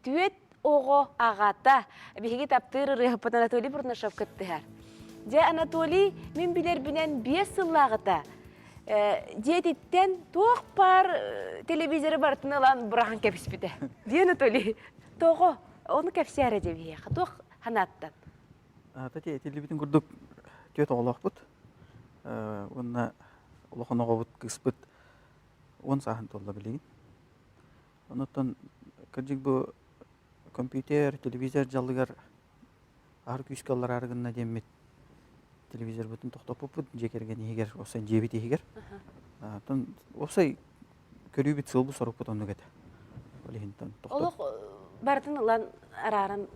Түөт оҕо аҕата биһиги таптыыр ырыаһыппыт Анатолий Бурнашов кыттыһар. Дьэ, Анатолий, мин билэрбинэн 5 сыллааҕыта дьиэтиттэн туох баар телевизоры барытын ылан быраҕан кэбиспитэ. Дии Анатолий, тоҕо? Ону кэпсээрэ дьэ биһиэхэ. Туох санааттан? Тати этиллибитин курдук түөт оҕолоохпут. Уонна улахан оҕобут кыыспыт 10 сааһын туолла билигин. Онуттан кырдьык бу компьютер, телевизор дьаллыгар аһар күүскэ ыллараары гынна диэммит телевизорбытын тохтоппуппут дьиэ кэргэн иһигэр, уопсай дьиэбит иһигэр. Оттон уопсай көрүүбүт сыалбыт сорукпут оннук этэ. Ол иһин Олох барытын ылан арааран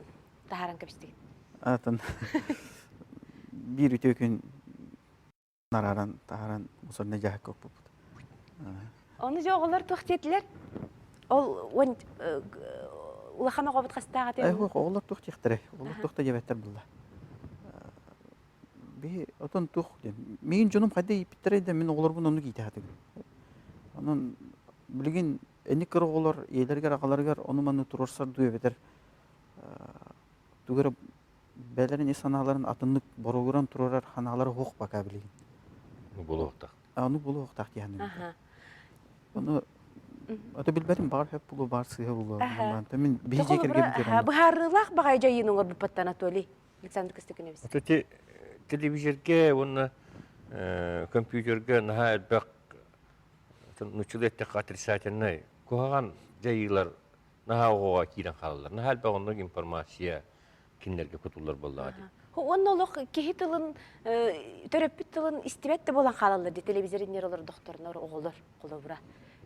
таһааран кэбистигит. Атын биир үтүө күн арааран таһааран мусорнай дьаһыкка укпуппут. Ону дьэ оҕолор туох диэтилэр? Ол улахан оҕобут хастаах этэ? Оҕолор туох диэхтэрэй? Оҕолор туох да диэбэттэр буолла. Биһи отон туох диэн. Миигин дьонум хайда ииппиттэрэй да мин оҕолорбун оннук иитэ сатыыбын. Онон билигин энник кыра оҕолор ийэлэригэр аҕаларыгар ону-маны туруорсар дуу эбэтэр тугу эрэ бэйэлэрин ис санааларын атыннык боруогуран туруорар санаалара суох пока билигин. Буолуохтаах. Ону буолуохтаах дии саныыбын. Ону ото билбэтим баҕар сөп буолуо, баҕар сыыһа буолуо. Мин биһи дьиэ кэргэммит Быһаарыылаах баҕайы дьайыыны оҥорбуппуттан Анатолий Александр Костыкинович. Ити телевизорга уонна компьютерга наһаа элбэх нуччалыы эттэххэ отрицательнай куһаҕан дьайыылар наһаа оҕоҕо киирэн хаалаллар. Наһаа элбэх оннук информация кинилэргэ кутуллар буоллаҕа дии. Уонна олох киһи тылын, төрөппүт тылын истибэт да буолан хаалаллар дии телевизор иннигэр олордохторунар оҕолор холобура.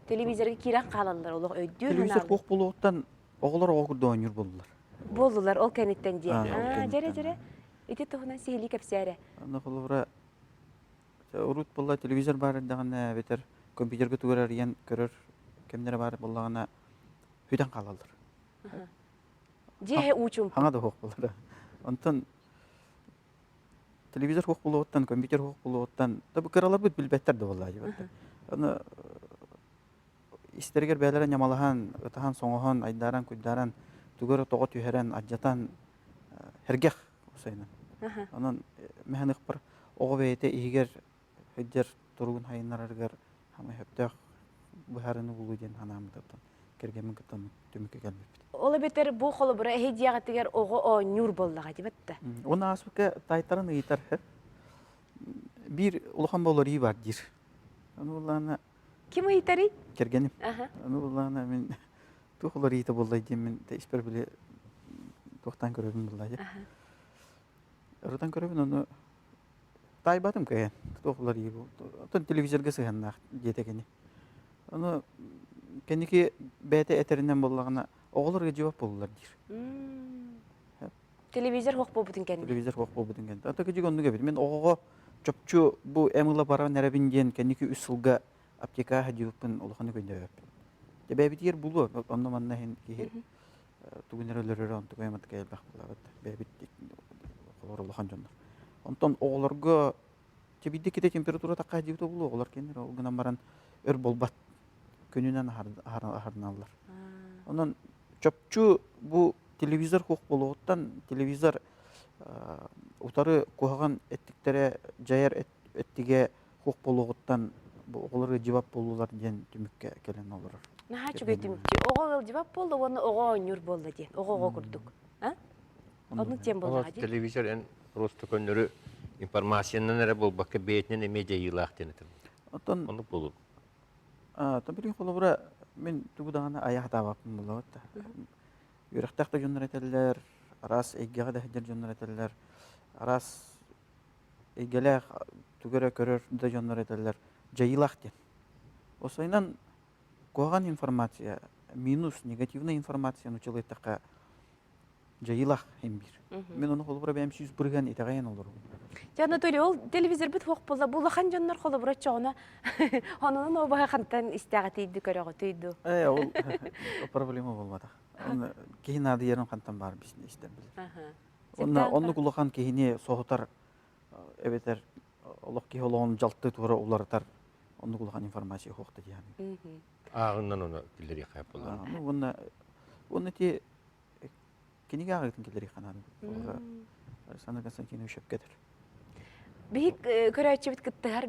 Телевизорга киирэн хаалаллар олох өйдүүр Телевизор туох буолуоҕуттан оҕолор оҕо курдук оонньуур буоллулар. Буоллулар ол кэнниттэн диэн. Дьэрэ дьэрэ. Ити туһунан сиһилии кэпсээрэ. Аны холобура урут буолла телевизор баар эрдэҕинэ эбэтэр компьютерга тугу эрэ арыйан көрөр кэмнэрэ баар буоллаҕына бүтэн хаалаллар. Дьиэ уучум. Хаҥа да суох буолара. Онтон телевизор суох буолуоҕуттан, компьютер суох буолуоҕуттан, да бу кыраларбыт билбэттэр да буоллаа дии. Аны истэригэр бэйэлэрэ ньамалаһан, ытаһан-соҥоһон, айдааран-куйдааран, тугу эрэ тоҕо түһэрэн, алдьатан, сэргэх усайынан. Онон мэһэн ыкпар оҕо бэйэтэ иһигэр сылдьар туругун хайыннарарыгар хамай сөптөөх быһаарыыны булуу диэн санааммытыттан кэргэммин кытта түмүккэ кэлбиппит. Ол эбэтэр бу холобура эһи дьиэҕитигэр оҕо оонньуур буоллаҕа дии бэтта. Уонна ааспыкка таайтаран ыйытар биир улахан болории бар диир. Аны буллаана Ким ыйытарый? Кэргэним. Аны буллаана мин туох уларыйыта буоллай диэн мин испэр били туохтаан көрөбүн буллаа дии. Ырытан көрөбүн ону таайбатым кыайан туох уларыйыы бу оттон телевизорга сыһыаннаах диэтэ кини ону кэнники бэйэтэ этэринэн буоллаҕына оҕолор ыалдьыбат буоллулар диир Телевизор суох буолбутун кэннэ. Телевизор суох буолбутун кэннэ. Ата кыдьык оннук эбит. Мин оҕоҕо чопчу бу эм ыла баран эрэбин диэн кэнники үс сылга аптекаҕа сылдьыбыппын улаханнык өйдөөбөппүн. Бэйэбитигэр булуо онно манна иһин киһи тугун эрэ өлөрөрө онтугай матыгай элбэх буолабыт бэйэбит олор улахан дьоннор. Онтон оҕолорго чэбийдик китэ температура такка диэбит буолуо оҕолор кинилэр ол гынан баран өр буолбат күнүнэн аһарыналлар. Онон чопчу бу телевизор суох буолуоҕуттан телевизор утары куһаҕан эттиктэрэ дьайар эттигэ суох буолуоҕуттан бу оҕолор ыалдьыбат буоллулар диэн түмүккэ кэлэн олорор. Наһаа үчүгэй түмүктүү. Оҕо ыалдьыбат буолла уонна оҕо оонньуур буолла диэн. Оҕо оҕо курдук. А? Оннук диэн буоллаҕа дии. Телевизор эн просто көннөрү информациянан эрэ буолбакка бэйэтинэн эмиэ дьайыылаах диэн этим. Оттон Оннук буолуо. А, билигин холобура мин тугу даҕаны айа сатаабаппын буоллабыт да. Үөрэхтээх да дьоннор этэллэр, араас эйгэҕэ да сылдьар дьоннор этэллэр, араас эйгэлээх тугу эрэ көрөр да дьоннор этэллэр дьайыылаах диэн. Осойунан куһаҕан информация, минус, негативная информация нуччалыы эттэххэ дьайыылаах иһин биир. Мин ону холобура бэйэм 100% итэҕэйэн олоробун. Дьэ, Анатолий, ол телевизорбыт суох буолла, бу улахан дьоннор холобура оччоҕуна онон обаһа хантан истэҕитий ду көрөҕүтүй ду? Э, ол проблема буолбатах. Киһи наадыйарын хантан баар истэн билэр. Онно оннук улахан киһини соһутар эбэтэр олох киһи олоҕун дьалты туора уларытар оннук улахан информация суох да диэн. Ааҕыннан ону киллэриэххэ буолар. Ну уонна уонна ити Кинигэ ааҕыытын киллэриэххэ наада. Александр Константинович сөпкө этэр. Биһик көрөөччүбүт кыттыһар.